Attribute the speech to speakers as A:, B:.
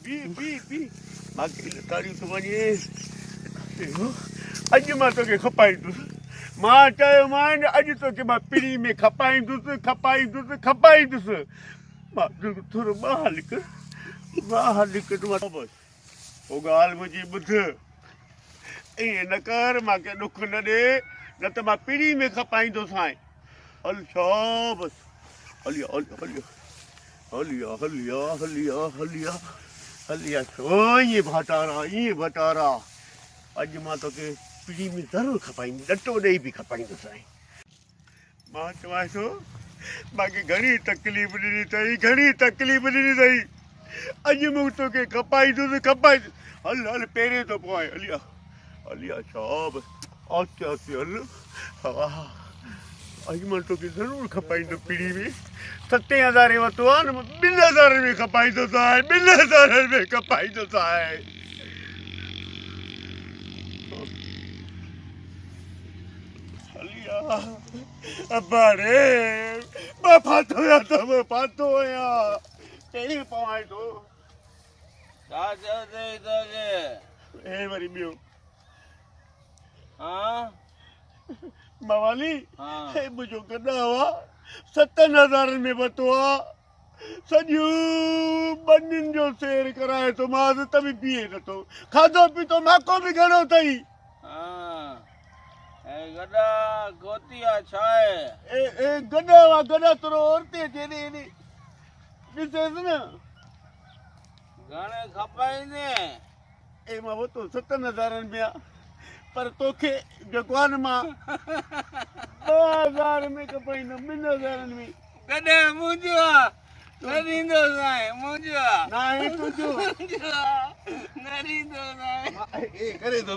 A: بيهه بيهه بيهه باقي لتاڙيون ٿو وڃي. اڄ مان توکي کپائيندس. مان چيومانء نه اڄ توکي مان پڙي ۾ کپائيندس کپائيندس کپائيندس. مان ٿورو ٻاهر نڪر ٻاهر نڪر مان بس پوء ڳالهه منهنجي ٻڌ. ائين نه ڪر مان کي ڏک نه ڏي نه ته مان پڙي ۾ کپائيندوسانء. هل شابس هليا هليا هليا هليا هليا هليا هليا هليا ائين ڀٽارا ائين ڀٽارا اڄ مان توکي پڙي ۾ ضرور کپائيندس ڏٽو ڏئي به کپائيندوسانء. مان چوانء ٿو مان کي گهڻي تڪليف ڏني اٿئي گهڻي تڪليف ڏني اٿئي اڄ مون توکي کپائيندس کپائيندس هل هل پيرين ٿو پوانء هليا هليا شابس آهستي آهستي هل ها اڄ مان توکي ضرور کپائيندس پيڙهي ۾ ستين هزارين ورتو آهي نه مان ٻن هزارن ۾ کپائيندوسانء ٻن هزارن ۾ کپائيندوسانء. ابا ڙي مان ڦاٿو آهيان ته مان ڦاٿو آهيان پيرين پوانء ٿو.
B: ڇا چيو اٿئي توکي؟
A: هي وري ٻيو.
B: ها؟
A: موالي هي منهنجو گڏهه آ ستن هزارن ۾ ورتو آ سڄيون ٻنين جو سير ڪرائي ٿو مانس ته به بيهي نٿو کاڌو پيتو ماکو به گهڻو اٿئي.
B: ها هي گڏهه گوتي آ ڇا آهي؟
A: اي اي گڏهه آ گڏهه ٿورو اورتي اچ هيڏي هيڏي ڏسيس نه.
B: گهڻي کپائيندين؟
A: اي مان ورتو ستن هزارن ۾ آ پر توکي جيڪو آ نه مان 2000 ۾ کپائيندم ٻن هزارن ۾.
B: گڏهه منهنجو آ نه ڏيندوسانء منهنجو آ.
A: ناهي تنهنجو.
B: منهنجو آ نه ڏيندوسانء.
A: اي ڪري ٿو.